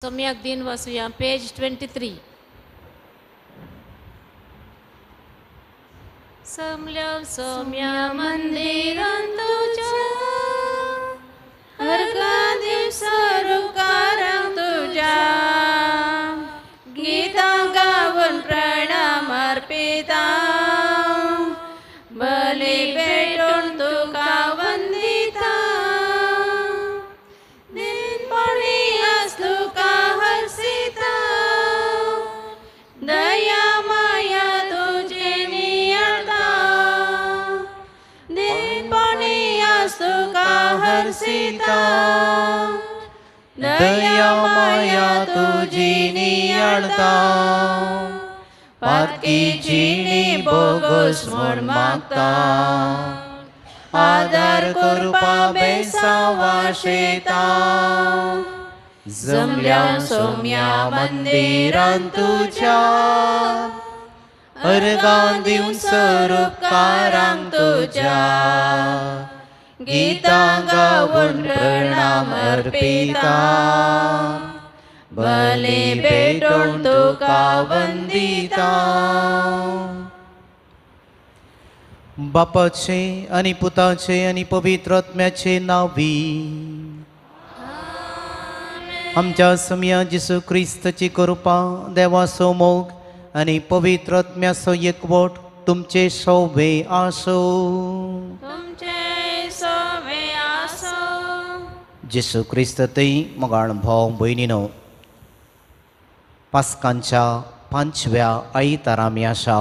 सोम्याक दिन वाचुया पेज 23. समल्या सोम्या मंदिरान तुझ्या अर्घा दिवसरुकारां तुझ्या गीतां गावन प्रणाम अर्पिता बली भेटून तुका वंदिता दिनपणी आस तुका हर्षिता दया माया तुझे नियळता दिनपणी आस तुका हर्षिता दया माया तुझी नियळता पातकी जिणी बोगस म्हूण मागता आदार करपा बेसावा शेता जमल्या सोम्या मंदिरान तुझ्या अर्गां दिवन सरुपकारांक तुझ्या गीतां गावन प्रणाम अर्पिता बली भेटून तुका वंदिता. बापाचे आनी पुताचे आनी पवित्र आत्म्याचे नांवी आमच्या सोम्या जेजू क्रिस्ताची कृपा देवाचो मोग आनी पवित्र आत्म्याचो एकवट तुमचे सवे आसूं. तुमचे सवे आसूं. जेजू क्रिस्त थंय मोगाळ भाव भयणीनो, पास्कांच्या पांचव्या आयतारा आमी आसा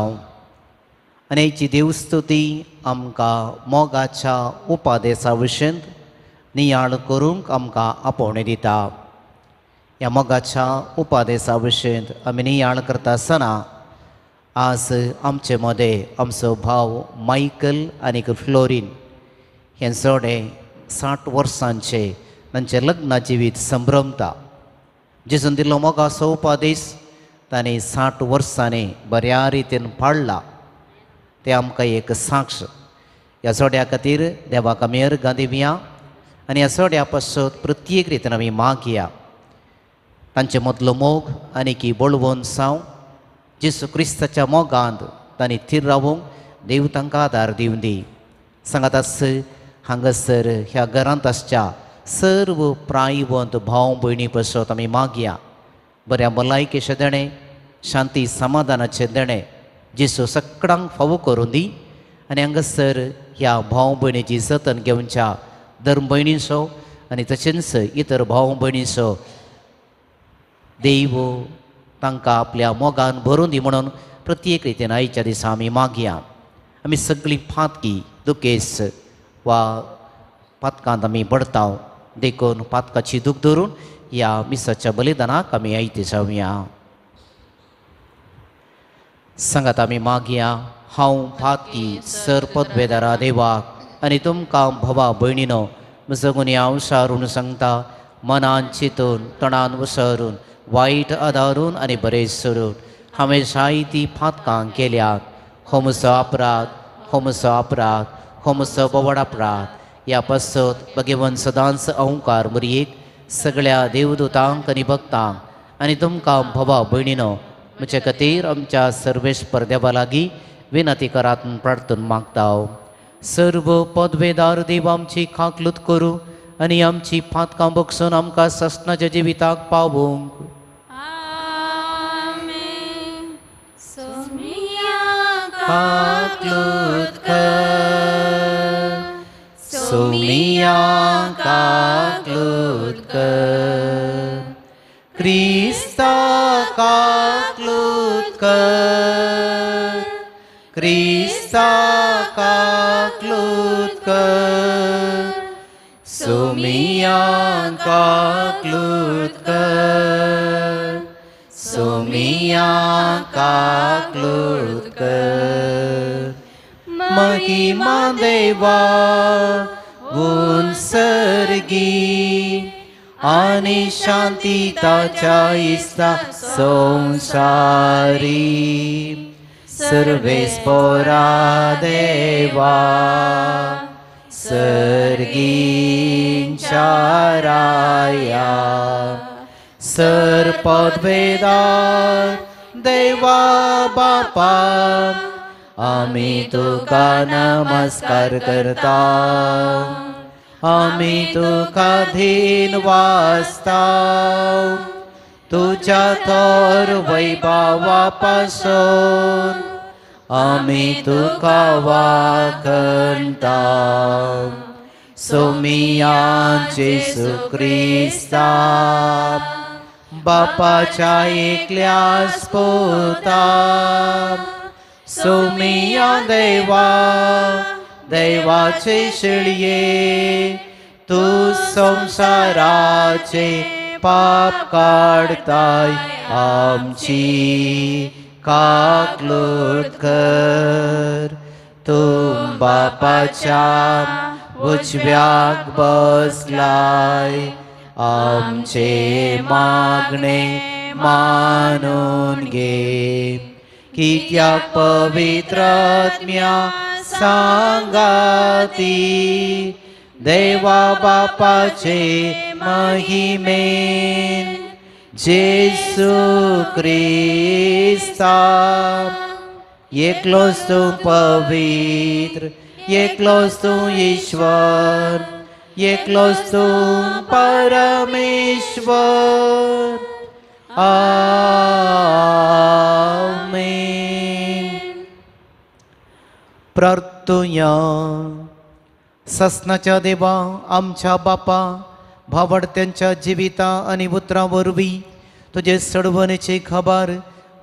आनी हेची देवस्तुती आमकां मोगाच्या उपादेसा विशयंत नियाळ करूंक आमकां आपोवणें दिता. ह्या मोगाच्या उपादेसा विशयंत आमी नियाळ करता आसतना आज आमचे मदें आमचो भाव मायकल आनी फ्लोरीन हें जोडे 60 वर्सांचे तांचें लग्न जिवीत संभ्रमता. जेजून दिल्लो मोगाचो उपादेश तांणी 60 वर्सांनी बऱ्या रितीन पाळ्ळा. ते आमकां एक साक्ष. ह्या जोड्या खातीर देवाक आमी अर्गां दिवया आनी ह्या जोड्या पासत प्रत्येक रितीन आमी मागया. तांचे मदलो मोग आनी बळवंत जावं. जेजू क्रिस्ताच्या मोगांत तांणी थीर रावूंक देव तांकां आदार दिवं दी. सांगात हांगासर ह्या घरांत आसच्या सर्व प्रायवंत भाव भयणी पासत आमी मागया. बऱ्या भलायकेचें देणें, शांती समाधानाचें देणें जेजू सगळ्यांक फावो करून दी. आनी हांगासर ह्या भाव भयणीची जतन घेवच्या धर्म भयणीचो आनी तशेंच इतर भाव भयणीचो देव तांकां आपल्या मोगान भरून दी म्हणून प्रत्येक रितीन आयच्या दिसा आमी मागया. आमी सगळीं पातकी दुखेस वा पातकांत आमी पडता देखून पातकाची दूख धरून ह्या मिसाच्या बलिदानाक आमी आयते जावया. सांगात आमी मागया. हांव पातकी सर पदवेदारा देवाक आनी तुमकां भवा भयणीनो म्हजो गुन्यांव सारून सांगता. मनान चिंतून तणान वसरून वायट आदारून आनी बरें सोडून हांवें जायतीं पातकां केल्यात. हो म्हजो अपराध, हो म्हजो अपराध, हो म्हजो बोवाड अपराध. ह्या पासत भगवंत सदांच अहंकार मुरयेक सगळ्या देवदूतांक आनी भक्तांक आनी तुमकां भवा भयणीनो म्हजे खातीर आमच्या सर्वेस्पर देवा लागीं विनंती करात प्रार्थना मागता. सर्व पदवेदार देव आमची खाकलूत करूं आनी आमची पातकां बगसून आमकां ससनाच्या जिविताक पावोवंक. आमेन. सोम्या काकलूत कर, सोमिया काकलूत कर, क्रिस्ता काकलूत कर, क्रिस्ता काकलूत कर, सोमिया काकलूत कर, सोमिया काकलूत कर. महिमा देवा गुणसर्गी आनी शांती ताच्या इस्ता संसारी. सर्वेस्पोरा देवा सर्गींच्या राया सर पदवेदार देवा बापा आमी तुका नमस्कार करता आमी तुका धीन वासता तुज्या थोर वैभावा पासून आमी तुका वाखणता सोमिया जेसू क्रिस्ता बापाच्या एकल्याच पुता सोमिया देवा देवाचे शिळये तूं संवसाराचे पाप काडताय आमची काकलूट कर तूं बापाच्या उजव्याक बसलाय आमचे मागणे मानून घे कित्याक पवित्र आत्म्या सांगाती देवा बापाचे महिमेन जेसू क्रिस्ता एकलोच तूं पवित्र एकलोच तूं ईश्वर एकलोच तूं परमेश्वर आमेन। प्रार्थुया। ससनाच्या देवा आमच्या बापा भावार्थ्यांच्या जिविता आनी उतरां वरवीं तुजे सडवणेची खबर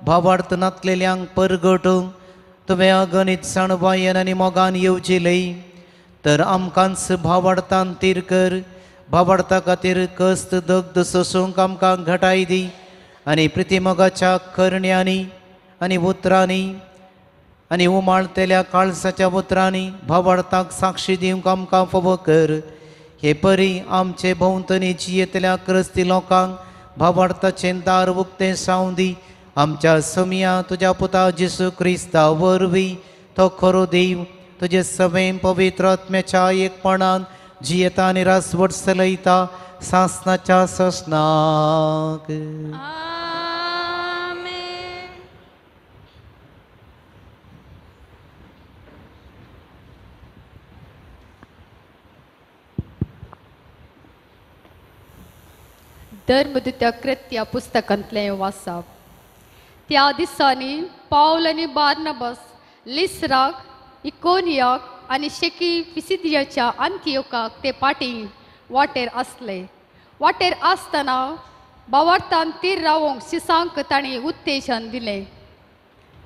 भावार्थ नातलेल्यांक परगटूंक तुवें अगणीत जाणवायेन आनी मोगान येवजिलें तर आमकांच भावार्थान तीर कर भावार्था खातीर कस्त दग्ध सोसूंक आमकां घटाय दी आनी प्रितीमोगाच्या करण्यांनी आनी उतरांनी आनी उमाळतेल्या काळजाच्या उतरांनी भावार्थाक साक्षी दिवंक आमकां फावो कर। हे परी आमचे भोंवतणी जियेतल्या क्रिस्ती लोकांक भावार्थाचें दार उक्तें जावं दी। आमच्या समिया तुज्या पुता जेसू क्रिस्ता वरवीं तो खरो देव तुजे सवें पवित्र आत्म्याच्या एकपणान जियेता आनी रासवट चलयता सासनाच्या सासनाक। धर्मदूत्या कृत्या पुस्तकांतलें वाचप। त्या दिसांनी पावल आनी बार्नबास लिस्राक इकोनियाक आनी शेकी पिसिदियाच्या अंतियोकाक ते पाटी वाटेर आसले। वाटेर आसतना भावार्थान तीर रावोंक शिसांक तांणी उत्तेजन दिलें।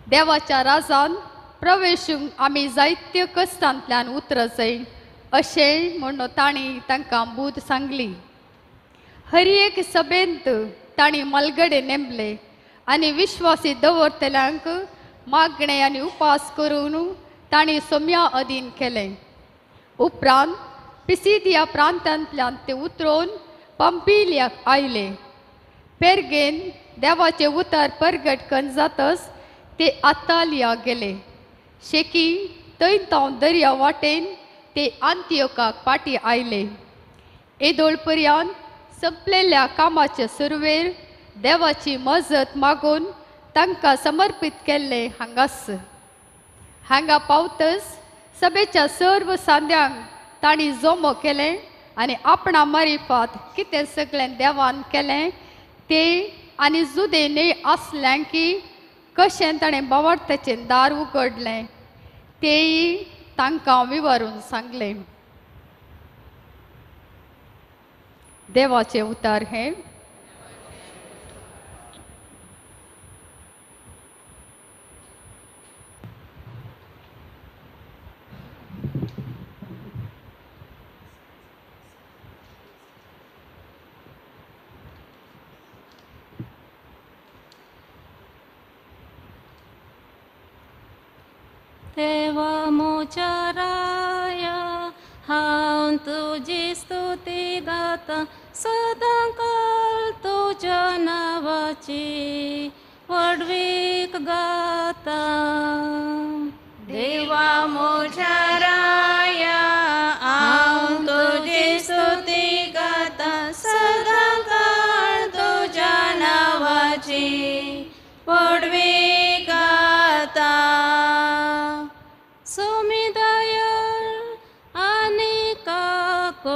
देवाच्या राजान प्रवेशूंक आमी जायत्य कश्टांतल्यान उतरचें अशें म्हूण तांणी तांकां बूद सांगली। हर एक सभेंत तांणी मलगडे नेमले आनी विश्वासी दवरतल्यांक मागणें आनी उपास करून तांणी सोम्या अधीन केलें। उपरांत पिसिदिया प्रांतांतल्यान ते उतरून पंपिलियाक आयले। पेरगेन देवाचें उतर परगट कन्न जातच ते आतालिया गेले। शेकी थंय तावन दर्या वाटेन ते आंतियोकाक पाटी आयले। येदोळ पर्यंत संपलेल्या कामाचे सुरवेर देवाची मजत मागून तांकां समर्पीत केल्लें हांगास। हांगा पावतच सभेच्या सर्व सांद्यांक तांणी जमो केलें आनी आपणा मारिफात कितें सगळें देवान केलें ते आनी जुदे न्हय आसल्यां की कशें ताणें भावार्थाचें दार उगडलें तेय तांकां विवरून सांगलें। देवाचें उतर हें। देवा म्हज्या राया हांव तुजी स्तुती गाता सदांकाळ तुज्या नांवाची व्हडवीक गाता। देवा म्हज्या राया हांव तुजी स्तुती गाता सदांकाळ तुज्या नांवाची व्हडवी गाता. सोमिदयाळ आनी काकुळदार,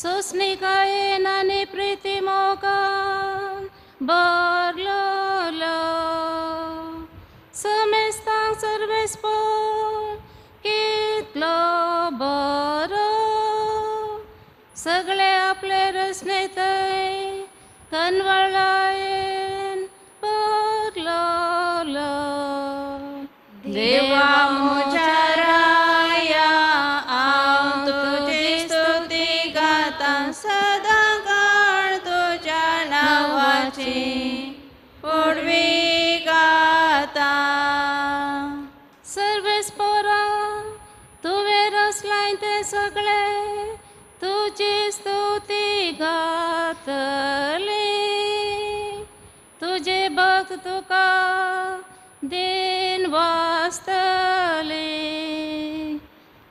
सोंसणीकायेन आनी प्रिती मोगान भरलोलो, समेस्तांक सर्वेस्पोर कितलो बरो, सगळे आपले रचनेतय कनवळायेन भरलोलो. देवा म्हज्या राया, हांव तुजी स्तुती गाता, सदां काळ तुज्या नांवाची व्हडवी गाता. सर्वेस्पोरा तुवें रचलाय तें सगळें तुजी स्तुती गातली, तुजे भक्त तुका दिन वाचतले,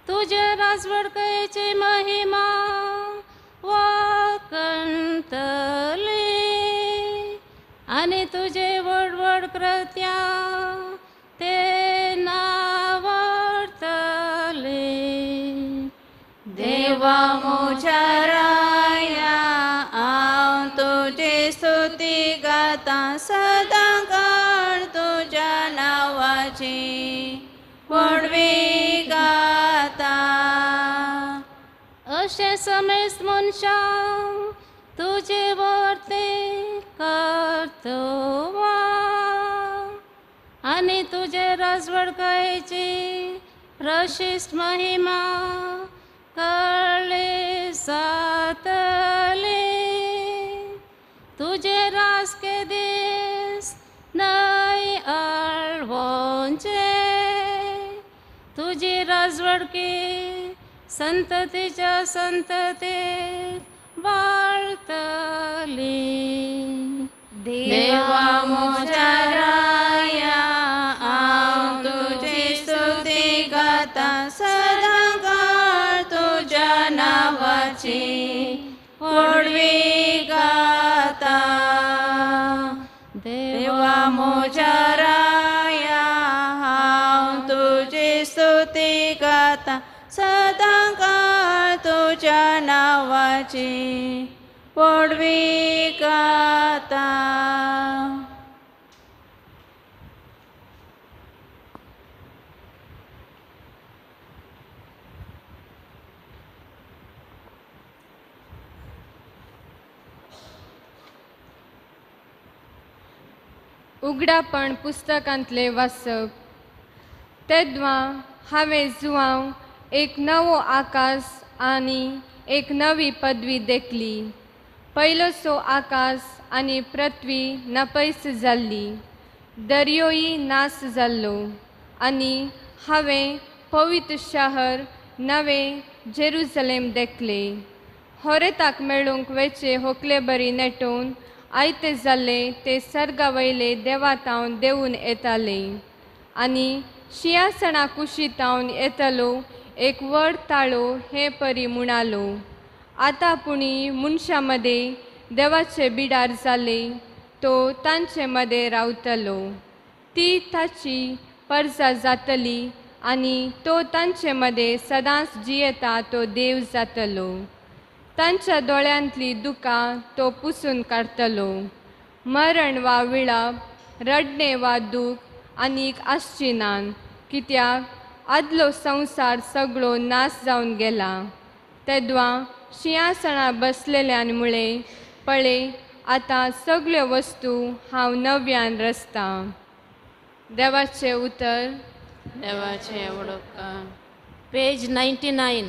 तुजे राजवडकेची महिमा वाकणतली आनी तुजे व्हड व्हड कृत्यां ते नावडतले. देवा म्हज्या राया, हांव तुजी स्तुती गाता, सदां काळ तुज्या नांवाची व्हडवी गाता. अशें समेस्त मनशांक तुजे वर्ते कर्तव्यां आनी तुजे राजवडकायेची प्रशिश्ट महिमा कळ्ळी जातली. तुजे राजके दीस न्हय आळवोंचे, तुजी राजवडकी संततीच्या संततीक वाळतली. देवा म्हज्या राया, हांव तुजी स्तुती गाता, सदां काळ तुज्या नांवाची व्हडवी गाता. देवा म्हज्या राया, हांव तुजी स्तुती गाता, सदां काळ तुज्या नांवाची व्हडवी गाता. उगडापण पुस्तकांतले वाचप. तेद्वां हांवें जुवांव एक नवो आकाश आनी एक नवी पदवी देखली. पयलोसो आकाश आनी पृथ्वी नपयस जाल्ली, दर्योय नास जाल्लो आनी हांवें पवित्र शहर नवें जेरुजलेम देखले. होरेताक मेळूंक वेचे होकले बरी नेटोवन आयते जाल्ले ते सर्गा वयले देवातावन देवून येताले आनी शिंयासणा कुशीतावन येतालो एक व्हड ताळो हे परी म्हणालो, आतां पुणी मनशां मदें देवाचे बिडार जाले, तो तांचे मदें रावतलो, ती ताची परजा जातली आनी तो तांचे मदें सदांच जियेता तो देव जातलो. तांच्या दोळ्यांतली दुकां तो पुसून काडटलो. मरण वा विळाप, रडणें वा दूख आनीक आसची ना, कित्याक आदलो संवसार सगळो नाश जावन गेला. तेद्वां शिंयासणां बसलेल्यान मुळे, पळय आतां सगळ्यो वस्तू हांव नव्यान रचतां. देवाचें उतर. देवाचें उपकार. पेज 99.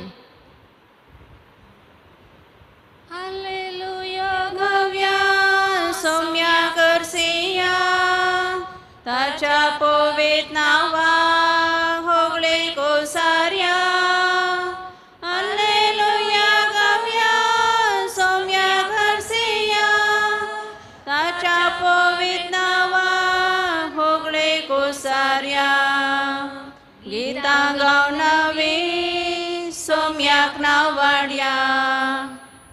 हालेलुया. गव्या सौम्या करसिया, ताच्या पवित्र नांवा होगळे कोसार्या. हालेलुया गव्या सौम्या करसिया, ताच्या पवित्र नांवा होगळे कोसार्या. गीतां गावन नवी सौम्याक नांव वाडया,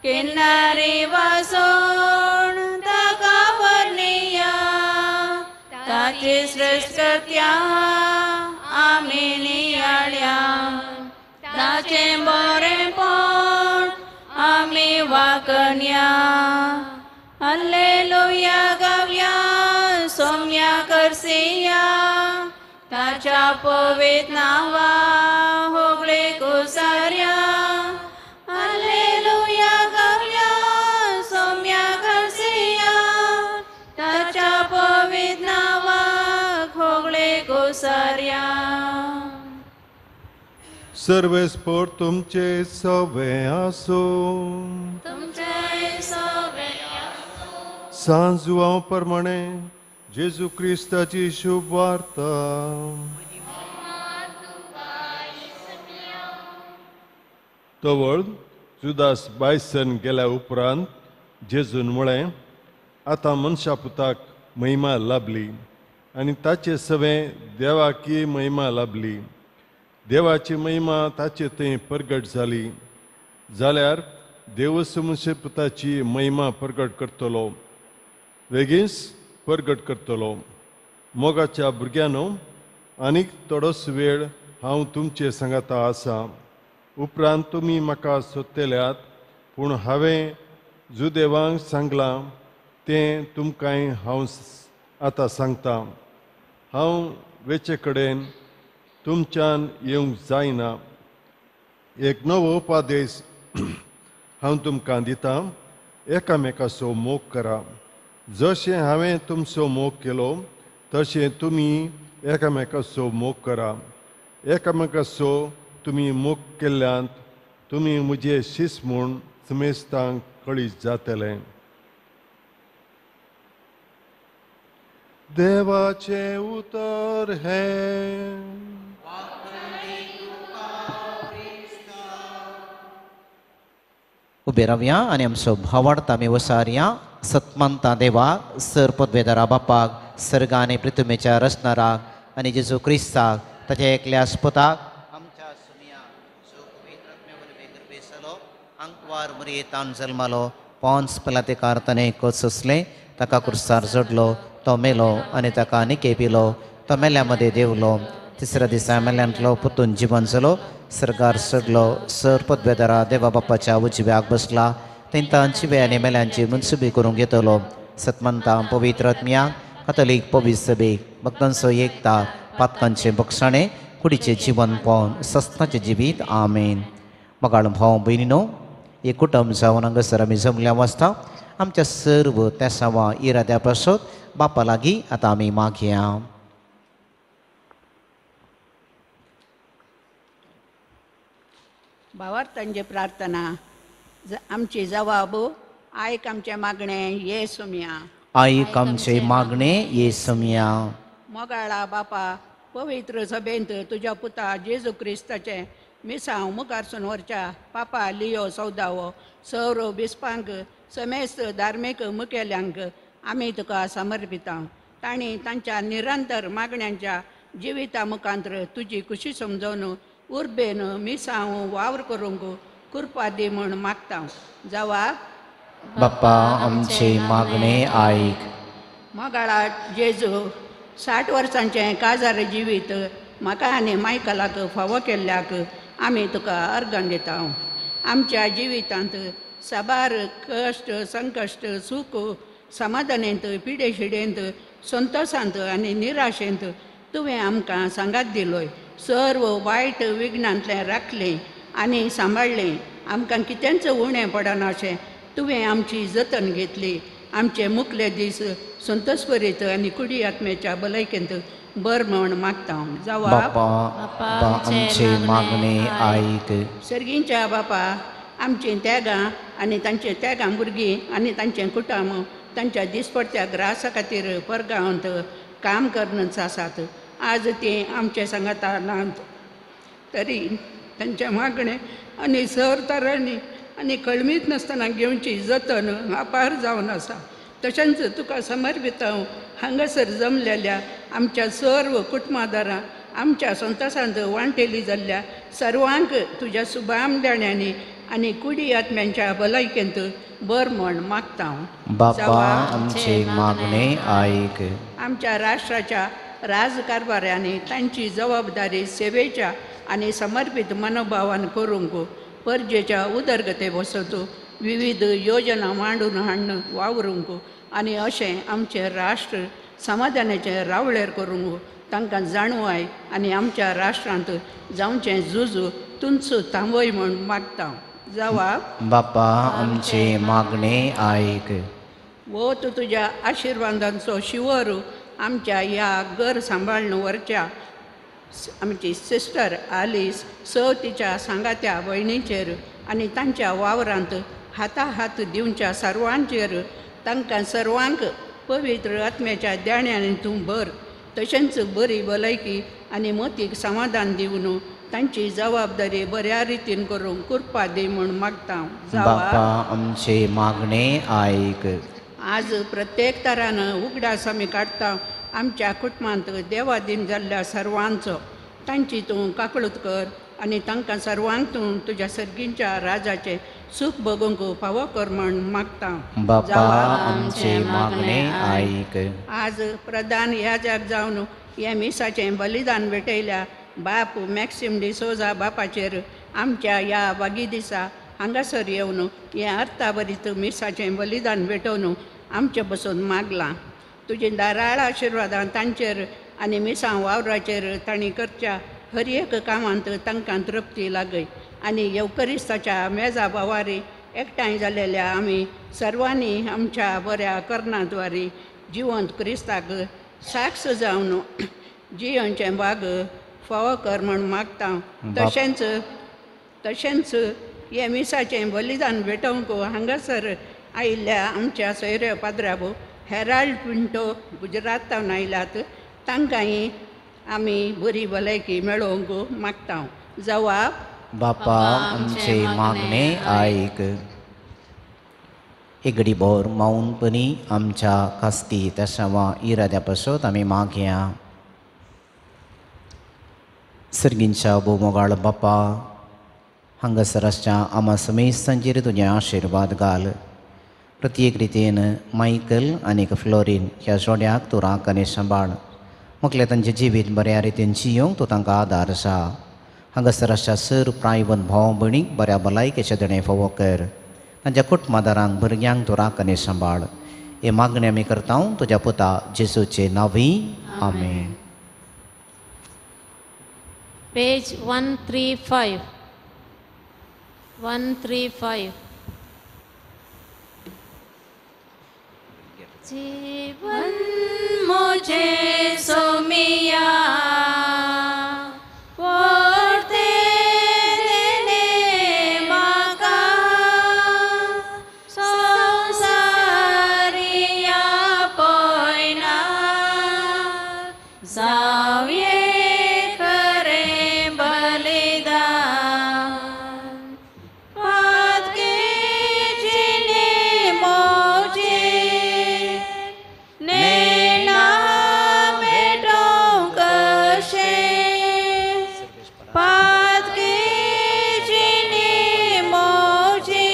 किन्नरी वाजोवन ताची सृश्टकर्त्या आमी नियाळ्या ताचें बरेंपण आमी वाकण्या हल्लेलुया गावया सोम्या करसिया ताच्या पवित्र नांवा होगळे कुसार्या हल्लेलुया गावया सोम्या करसिया ताच्या पवित्र नांवा होगळे कुसार्या. सर्वेस्पर तुमचे सवे आसूं तुमचे सवे आसूं. सांजुआं प्रमाणे जेजू क्रिस्ताची शुभ वार्ता. तवळ जुदास बायसन गेल्या उपरांत जेजून म्हळें, आतां मनशा पुताक महिमा लाभली आनी ताचे सवें देवाकी महिमा लाभली. देवाची महिमा ताचे थंय परगट जाली जाल्यार देवच मनशा पुताची महिमा परगट करतलो, वेगींच परगट करतलो. मोगाच्या भुरग्यांनो, आनीक थोडोच वेळ हांव तुमचे सांगाता आसा. उपरांत तुमी म्हाका सोदतल्यात, पूण हांवें जुदेवांक सांगलां तें तुमकांय हांव आतां सांगता. हांव वेचे कडेन तुमच्यान येवंक जायना. एक नवो उपादेश हांव तुमकां दितां, एकामेकाचो मोग करा. जशें हांवें तुमचो मोग केलो तशें तुमी एकामेकाचो मोग करा. एकामेकाचो तुमी मोग केल्ल्यान तुमी म्हजे शीस म्हूण समेस्तांक कळीत जातलें. देवाचें उतर हें. उबे रावया आनी आमचो भावार्थ आमी वसारया. सतमंता देवा सर पदवेदारा बापाक सर्ग आनी पृथ्वीच्या रचणाराक आनी जेजू क्रिस्ताक ताच्या एकल्या पुताक आमच्या सुमिया जो पवित्र आत्म्या वरवीं गर्भेस्त जालो, आंकवार मरियेंतान जल्मालो, पोन्स पिलातेकार ताणें कोच सोंसलें, ताका कुर्सार जोडलो, तो मेलो आनी ताका निके पिलो, तो मेल्या मदें देंवलो, तिसऱ्या दिसा मेल्यांतलो पुतून जिवन जालो, सर्गार चडलो, सर पदवेदारा देवा बापाच्या उजव्याक बसला, तांची आनी मेल्यांची मनसुबी करूंक येतलो. सतमंता पवित्र आत्म्या कथोलीक पवित्र सभेक भक्तांचो एकता पातकांचे बक्षाणे कुडीचें जिवन पवन सस्नाचें जिवीत. आमेन. मगाळ भाव भयणीनो, एक कुटुंब जावन हांगासर आमी जमल्या वाचता आमच्या सर्व तेसांवा इराद्या पासत बापा लागीं आतां आमी मागया. भावार्थांची प्रार्थना. आमची जवाब आयक आमचें मागणें ये सुमया. आयक आमचें मागणें ये सुमया. मोगाळा बापा, पवित्र सभेंत तुज्या पुता जेजू क्रिस्ताचें मिसांव मुखारसून व्हरच्या पापा लियो सौदावो सौरव बिस्पांक समेस्त धार्मीक मुखेल्यांक आमी तुका समर्पिता. तांणी तांच्या निरंतर मागण्यांच्या जिविता मुखांतर तुजी खुशी समजून उर्बेन मिसांव वावर करूंक कृपा दी म्हूण मागता. जवाब बाप्पा आमचे मागणे आयक. मोगाळा जेजू, 60 वर्सांचें काजार जिवीत म्हाका आनी मायकलाक फावो केल्ल्याक आमी तुका अर्गां दिता. आमच्या जिवितांत साबार कश्ट संकश्ट सूख समाधानेंत पिडेशिडेंत संतोशांत आनी निराशेंत तुवें आमकां सांगात दिलोय. सर्व वायट विघ्नांतलें राखलें आनी सांबाळ्ळें. आमकां कितेंच उणें पडना अशें तुवें आमची जतन घेतली. आमचे मुखले दीस संतोषभरीत आनी कुडी आत्म्याच्या भलायकेंत बर म्हूण मागता. जवाब आमचे मागणे आयक. सर्गींच्या बापा, आमचीं त्यागां आनी तांचे त्यागां भुरगीं आनी तांचें कुटुंब तांच्या दिसपडत्या ग्रासा खातीर परगांवांत काम करनच आसात. आज तीं आमचे सांगाता नात तरी तांचें मागणें आनी सरतारांनी आनी कळमीत नासतना घेवची जतन अपार जावन आसा. तशेंच तुका समर्पिता हांगासर जमलेल्या आमच्या सर्व कुटुंबादारां आमच्या संतोशांत वांटेली जाल्ल्या सर्वांक तुज्या सुभाम देण्यांनी आनी कुडी आत्म्यांच्या भलायकेंत बर म्हण मागता. बापा आमचे मागणे आयक. आमच्या राष्ट्राच्या राजकारभाऱ्यांनी तांची जबाबदारी सेवेच्या आनी समर्पित मनोभावान करूंक परजेच्या उदरगते बसत विविध योजना मांडून हाडून वावरूंक आनी अशें आमचें राष्ट्र समाधानाचें रावळेर करूंक तांकां जाणवाय आनी आमच्या राष्ट्रांत जावचें झुजू तुमचो थांबय म्हूण मागता. जवाब बापा आमचे मागणे आयक. वो तूं तुज्या आशिर्वादांचो शिवर आमच्या ह्या घर सांबाळून व्हरच्या आमची सिस्टर आलीस स तिच्या सांगात्या भयणीचेर आनी तांच्या वावरांत हाता हात दिवच्या सर्वांचेर तांकां सर्वांक पवित्र आत्म्याच्या देण्यान तूं भर तशेंच बरी भलायकी आनी मतीक समाधान दिवन तांची जबाबदारी बऱ्या रितीन करूंक कृपा दी म्हूण मागता. बापा आमचे मागणे आयक. आज प्रत्येक तरान उगडास आमी काडटा आमच्या कुटुंबांत देवादीन जाल्ल्या सर्वांचो तांची तूं काकळूत कर आनी तांकां सर्वांक तूं तुज्या सर्गींच्या राजाचें सूख भोगूंक फावो कर म्हूण मागता. बापा आमचे मागणे आयक. आज प्रधान याजक जावन ह्या मिसाचें बलिदान भेटयल्या बाप मॅक्सिम डिसोजा बापाचेर आमच्या ह्या वागी दिसा हांगासर येवन हें अर्थाभरीत मिसाचें बलिदान भेटोवन आमचे पसून मागलां. तुजी दाराळ आशिर्वादां तांचेर आनी मिसां वावराचेर तांणी करच्या हर एक कामांत तांकां तृप्ती लागय आनी येवकरिस्ताच्या मेजा भावारी एकठांय जालेल्या आमी सर्वांनी आमच्या बऱ्या करणाद्वारी जिवंत क्रिस्ताक साक्ष जावन जियेवचें बाग फावो कर म्हूण मागता. तशेंच तशेंच हे मिसाचें बलिदान भेटोवंक हांगासर आयिल्ल्या आमच्या सोयऱ्या पाद्राबो हेराल्ड पिंटो गुजरातान आयल्यात तांकांय आमी बरी भलायकी मेळोवंक मागता. जवाब बापा आमचे मागणे आयक. एगडी बोर मौनपणी आमच्या कास्ती तशा इराद्या पासत आमी मागया. सर्गींच्या भोवमोगाळ बापा हांगासर आसच्या आमा समेस्तांचेर तुजें आशिर्वाद घाल. प्रत्येक रितीन मायकल आनी फ्लोरीन ह्या जोड्याक तूं राख आनी सांबाळ. मुखले तांचें जिवीत बऱ्या रितीन जियोंक तूं तांकां आदार आसा. हांगासर आसच्या सर प्रायवन भाव भयणीक बऱ्या भलायकेचें देणें फावो कर. तांच्या कुटुंबादारांक भुरग्यांक तूं राख आनी सांबाळ. हे मागणें आमी करता तुज्या पुता जेजूचे नांवी. आमेन. Page 135. 135. जीवन मुझे सोमिया पोते देने माका संसारिया पोयना जावये करे बलिदान पातके जिने मोजे नेना भेटो कशे पातके जिने मोजे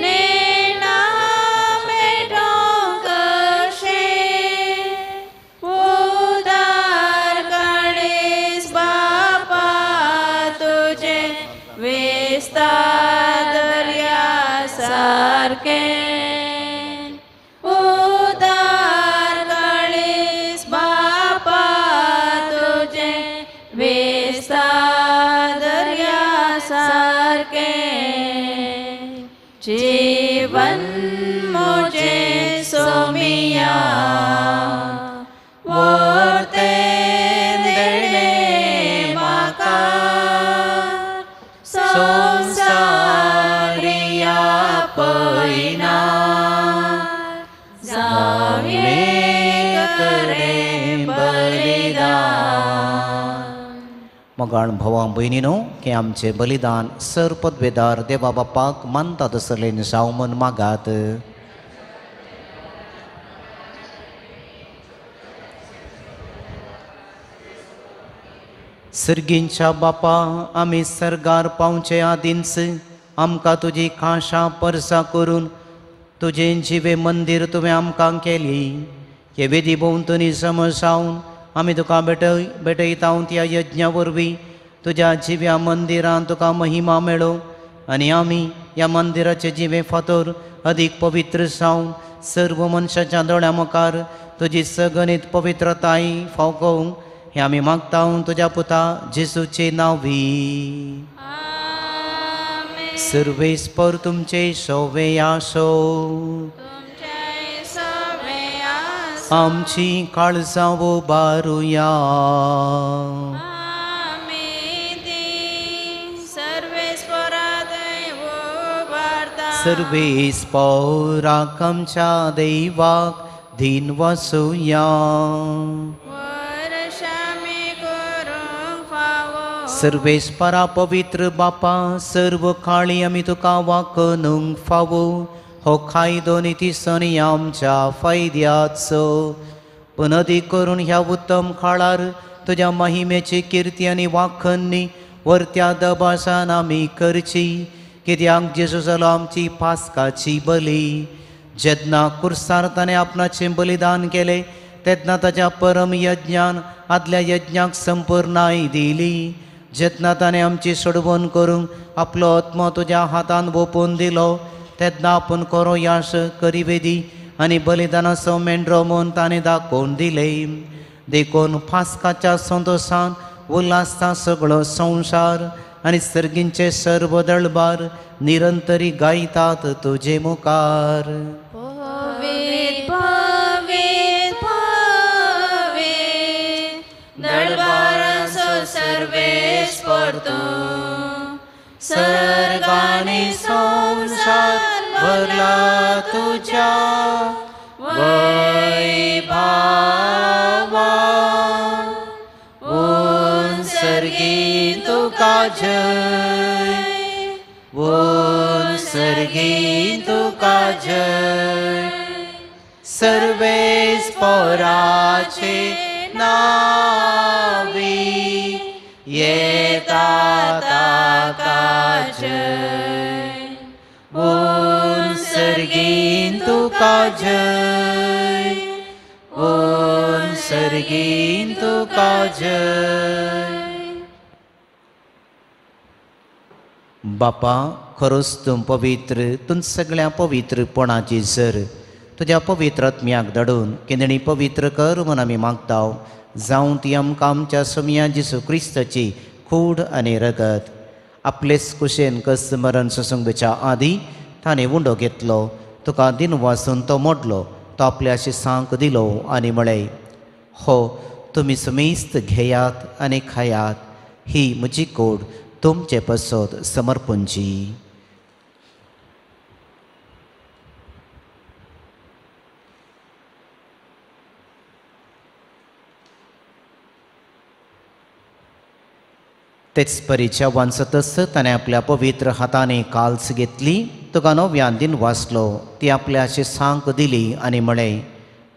नेना भेटो कशे उदार काळीस बापा तुझे वेस्ता दर्या सारके उदार काळीस बापा तुझे वेस्ता दर्या सारके जीवन मुझे सोमिया वोर्ते देणे माका संसारिया पयना जावये करे बलिदान. मोगाळ भावा भयणीनो की आमचें बलिदान सर पदवेदार देवा बापाक मानता तसलें जावं म्हूण मागात. सर्गींच्या बापा आमी सर्गार पावचे आदींच आमकां तुजी खाशा परसा करून तुजें जिवें मंदीर तुवें आमकां केली. हे वेदी भोंवतणी समजावन आमी तुका भेटयता त्या यज्ञा वरवीं तुज्या जिव्या मंदिरान तुका महिमा मेळो आनी आमी ह्या मंदिराचे जिवे फातर अदीक पवित्र जावन सर्व मनशाच्या दोळ्या मुखार तुजी सगणीत पवित्रताय फावकोवंक हें आमी मागता तुज्या पुता जेजूचे नांवी. सर्वेस्पर तुमचे सवे आसो. आमची काळजां उबारुया. सर्वेस्पराक आमच्या देवाक धीन वसुया. सर्वेस्परा पवित्र बापा सर्व काळी आमी तुका वाकनूंक फावो हो कायदो निती सनी आमच्या फायद्याचो. पूण अदीक करून ह्या उत्तम काळार तुज्या महिमेची किर्ती आनी वाखन्नी वरत्या दबासान आमी करची. कित्याक जेजू जालो आमची पास्काची बली. जेन्ना कुर्सार ताणें आपणाचें बलिदान केलें तेन्ना ताच्या परम यज्ञान आदल्या यज्ञाक संपूर्णाय दिली. जेन्ना ताणें आमची सोडवण करूंक आपलो आत्मो तुज्या हातान वोपून दिलो तेन्ना आपूण खरो यास करिवेदी आनी बलिदानाचो मेंढरो म्हूण ताणें दाखोवन दिलें. देखून पास्काच्या संतोशान उल्हासता सगळो संवसार आनी सर्गींचे सर्व दळबार निरंतरी गायतात तुजे मुखार. सर्गानी संसार भरला तुझ्या वैभावा. ऊन सर्गी तुका जय, ऊन सर्गी तुका जय. सर्वेस्पराचे नावी येता ताका जय. ऊन सर्गीन तुका जय, ऊन सर्गीन तुका जय. बापा खरोच तूं पवित्र, तूं सगळ्या पवित्रपणाची जर तुज्या पवित्र आत्म्याक धाडून किंदणी पवित्र कर म्हूण आमी मागता. जावं ती आमकां आमच्या सोमया जेजू क्रिस्ताची कूड आनी रगत. आपलेच कुशेन कस मरण सोसूंक आदी ताणें उंडो घेतलो, तुका दिन वासून तो मोडलो, तो आपल्या शिसांक दिलो आनी म्हळें, हो तुमी सुमेस्त घेयात आनी खायात, ही म्हजी कूड तुमचे पसत समर्पणची. तेच परीच्या वांचतच ताणें आपल्या पवित्र हाताने काल्स घेतली, तुका नव्यान दिन वाचलो, ती आपल्या शिसांक दिली आनी म्हळें,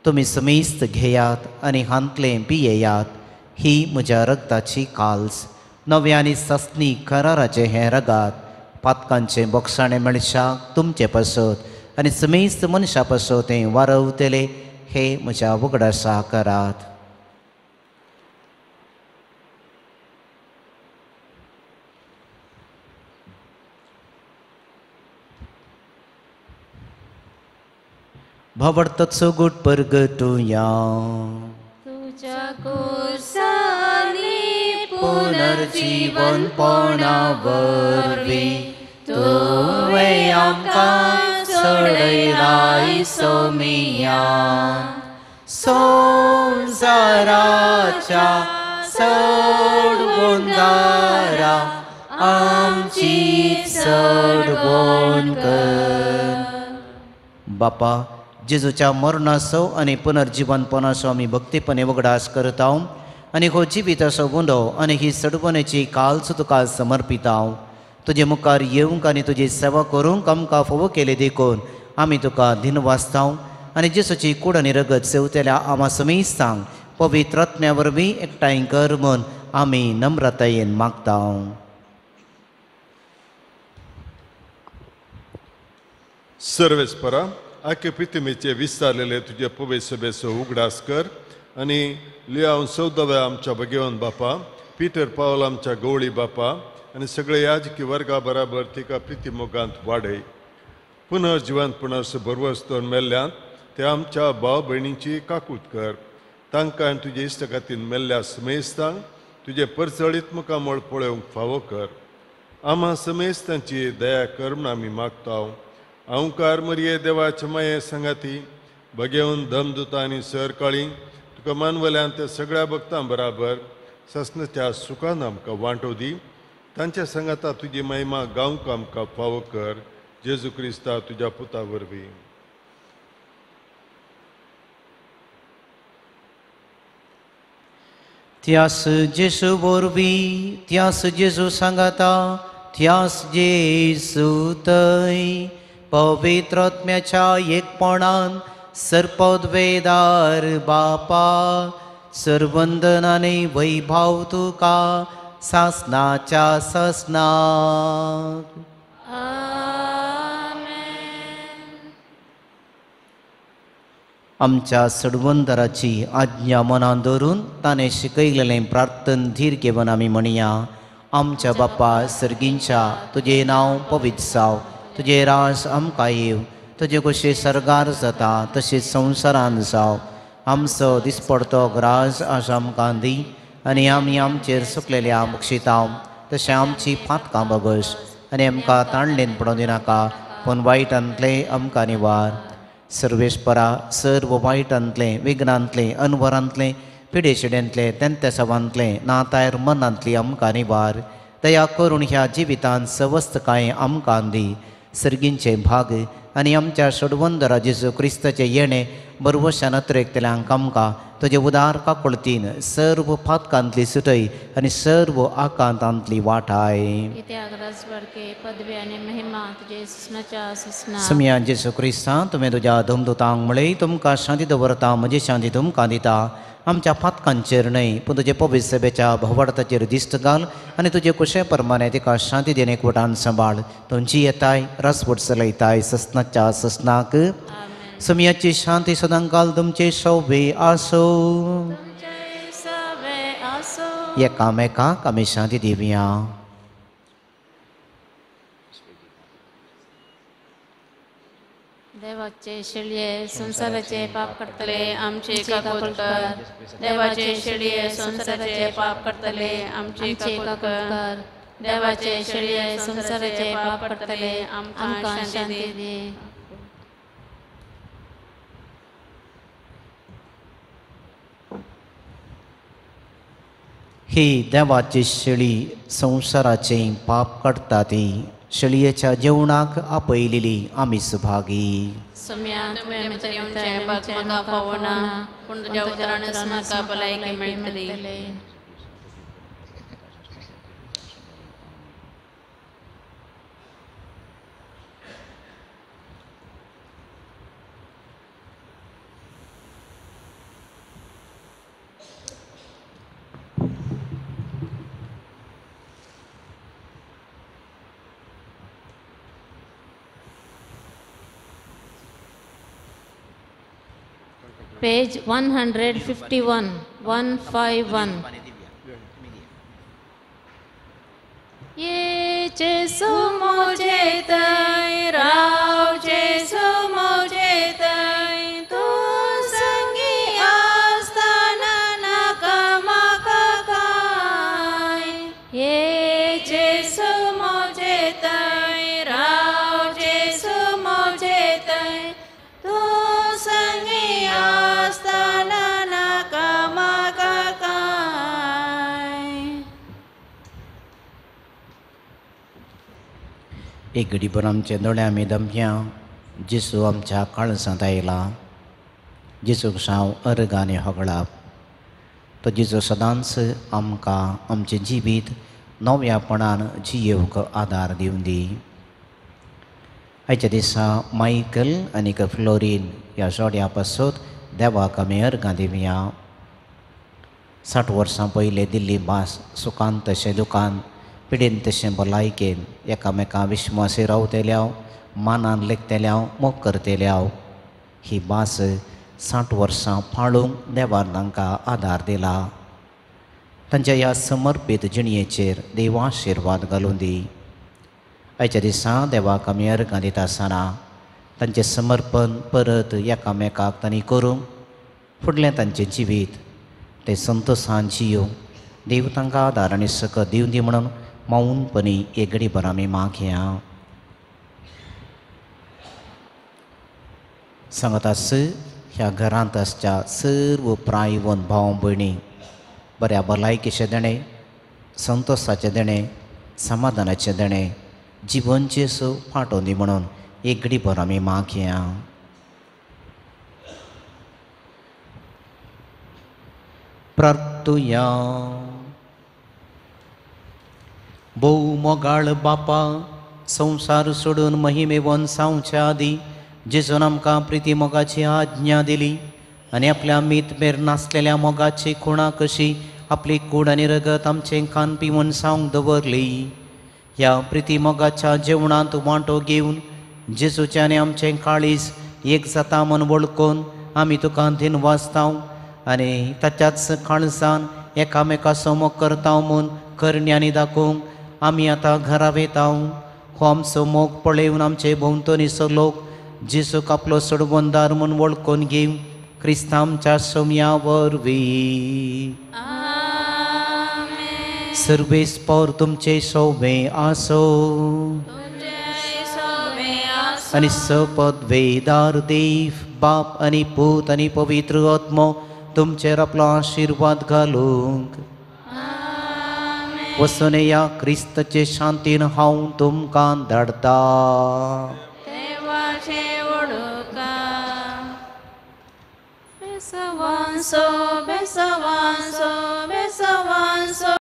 तुमी समेस्त घेयात आनी हांतलें पियेयात, ही म्हज्या रगताची काल्स, नव्या आनी सासणी कराराचें हें रगात, पातकांचें बोगसाणें मेळशाक तुमचे पासत आनी समेस्त मनशा पासत तें वारवतलें, हे म्हज्या उगडासा करात. भावार्थाचो गूट परगटुया. तुज्या कुर्सानी पुनर्जीवनपणा वरवीं तुवें आमकां सोडयलाय सोमिया. संवसाराच्या सोडवणदारा आमची सोडवण कर. बापा जेजूच्या मरणाचो आनी पुनर्जीवनपणाचो आमी भक्तीपणे उगडास करता आनी हो जिविताचो उंडो आनी ही सडवणेची काल्स तुका समर्पिता. तुजे मुखार येवंक आनी तुजी सेवा करूंक आमकां फावो केली देखून आमी तुका दिनवासता आनी जेजूची कूड आनी रगत सेवतल्या आमा समेस्तांक पवित्र आत्म्या वरवीं एकठांय कर म्हूण आमी नम्रतायेन मागता. सर्वेस्परा आखे प्रितिमेचे विस्तारलेले तुजे पवे सभेचो उगडास कर आनी लियाव 14व्या आमच्या भगवान बापा, पीटर पावल आमच्या गवळी बापा आनी सगळे याजकी वर्गा बराबर तिका प्रिती मोगांत वाडय. पुनर्जिवंतपणास भरवस दवरून मेल्ल्यांत ते आमच्या भाव भयणींची काकूत कर. तांकां आनी तुजे इश्टगातीन मेल्ल्या समेस्तांक तुजें परजळीत मुखामळ पळोवंक फावो कर. आमा समेस्तांची दया कर म्हूण आमी मागता. अंकार मरिये देवाचे माये सांगाती भगेवन दमदुता आनी सरकाळी तुका मानवल्यान त्या सगळ्या भक्तां बराबर ससनाच्या सुखान आमकां वांटो दी. तांच्या सांगाता तुजी महिमा गावंक आमकां फावो कर. जेजू क्रिस्ता तुज्या पुता वरवीं. त्यास जेसू वरवीं, त्यास जेजू सांगाता, त्यास जेजू थंय पवित्र आत्म्याच्या एकपणान सर्पद्वेदार बापा सर्वंदनाने वैभाव तुका सासनाच्या सासनाक. आमच्या सडवंदराची आज्ञा मनान धरून ताणें शिकयलेलें प्रार्थन धीर घेवन आमी म्हणया. आमच्या बापा सर्गींच्या, तुजें नांव पवित्र जावं, तुजें राज आमकां येवं, तुजे कशें सर्गार जाता तशें संवसारान जावं. आमचो दिसपडतो ग्रास आज आमकां दी आनी आमी आमचेर सुकलेल्या बक्षितांव तशें आमची पातकां बगस आनी आमकां ताणलेन पडोवं दिनाका, पूण वायटांतलें आमकां निवार. सर्वेस्परा सर्व वायटांतलें, विघ्नांतलें, अनवरांतलें, पिडेशिड्यांतलें, तेंतेसावांतलें, नातायर मनांतली आमकां निवार. दया करून ह्या जिवितांत सवस्तकाय आमकां दी. सर्गींचे भाग आनी आमच्या सोडवंदरा जेजू क्रिस्ताचें येणें बरवशान अत्रेकतल्यांक आमकां तुजे उदार काकुळतीन सर्व पातकांतली सुटय आनी सर्व आकांतांतली वाटाय. समिया जेजू क्रिस्ता, तुवें तुज्या धमदुतांक म्हळें, तुमकां शांती दवरता, म्हजी शांती तुमकां दिता. आमच्या पातकांचेर न्हय पूण तुजे पवित्र सभेच्या भवार्थाचेर दिश्ट घाल आनी तुजे कुशे प्रमाणे तिका शांती देणे एकवटान सांबाळ. तुमची येताय रसवट चलयताय ससनाच्या ससनाक. समियाची शांती सदांकाल तुमचे सौवे आसो. एकामेकाक आमी शांती दिवया. देवाचे शेळये संसाराचे पाप करतले आमचे काकूत कर. देवाचे शेळये संसाराचे पाप करतले आमचे काकूत कर. देवाचे शेळये संसाराचे पाप करतले आमकां शांती दी. ही देवाची शेळी संवसाराचे पाप काडटा ती शेळयेच्या जेवणाक आपयलेली आमी सुभागी. Page 151, 151. ये जेसु मोजे तय राव जेसु मोजे तय तू संगी आस्ताना नाका माका काय. ये जेसु मोजे तय राव जेसु मोजे तय तू संगी आस्ताना नाका माका काय. एक घडीभर आमचे दोळे आमी दमया. जेसू आमच्या काळजांत आयला. जेजूक साव अर्गांनी होगळाप. तो जेजू सदांच आमकां आमचें जिवीत नव्यापणान जियेवंक आदार दिवन दी. आयच्या दिसा मायकल आनी फ्लोरीन ह्या जोड्या पासत देवाक आमी अर्गां दिवया. 60 वर्सां पयलीं दिल्ली भास सुखान तशें दुकान पिडेन तशें भलायकेन एकामेका विश्वासी रावतल्याव, मानान लेखतल्याव, मोग करतल्याव. ही भास 60 वर्सां पाळूंक देवान तांकां आदार दिला. तांच्या ह्या समर्पीत जिणयेचेर देव आशिर्वाद घालूं दी. आयच्या दिसा देवाक आमी अर्गां दिता आसतना तांचें समर्पण परत एकामेकाक तांणी करूंक फुडलें तांचें जिवीत ते संतोशान जियोवंक देव तांकां आदार आनी सकत दिवं दी म्हणून मौनपणी एक घडीभर आमी मागया. सांगत आस ह्या घरांत आसच्या सर्व प्रायवन भाव भयणी बऱ्या भलायकेचें देणें, संतोशाचें देणें, समाधानाचें देणें, जिवन जेजू पाठोवन दी म्हणून एक घडीभर आमी मागया. प्रार्थुया. भोव मोगाळ बापा, संवसार सोडून महिमेवन सावच्या आदीं जेजून आमकां प्रिती मोगाची आज्ञा दिली आनी आपल्या मीतमेर नासलेल्या मोगाची खुणा कशी आपली कूड आनी रगत आमचें खान पिवन सावंक दवरली. ह्या प्रिती मोगाच्या जेवणांत वांटो घेवन जेजूचें आनी आमचें काळीज एक जाता म्हूण वळखून आमी तुका दिनवासताव आनी ताच्याच काळजान एकामेकाचो मोग करता म्हूण करण्यांनी दाखोवंक आमी आतां घरा वेताव. हो आमचो मोग पळोवन आमचे भोंवतणीचो लोक जेजूक आपलो सोडवणदार म्हूण वळखून घेवन क्रिस्तांव आमच्या सोम्या वरवीं. सर्वेस्पोर तुमचे सोवे आसो आनी सपदवेदार देव बाप आनी पूत आनी पवित्र आत्मो तुमचेर आपलो आशिर्वाद घालूंक वचून या क्रिस्ताचे शांतीन हांव तुमकां धाडटा. बेसवांसो बेसवांसो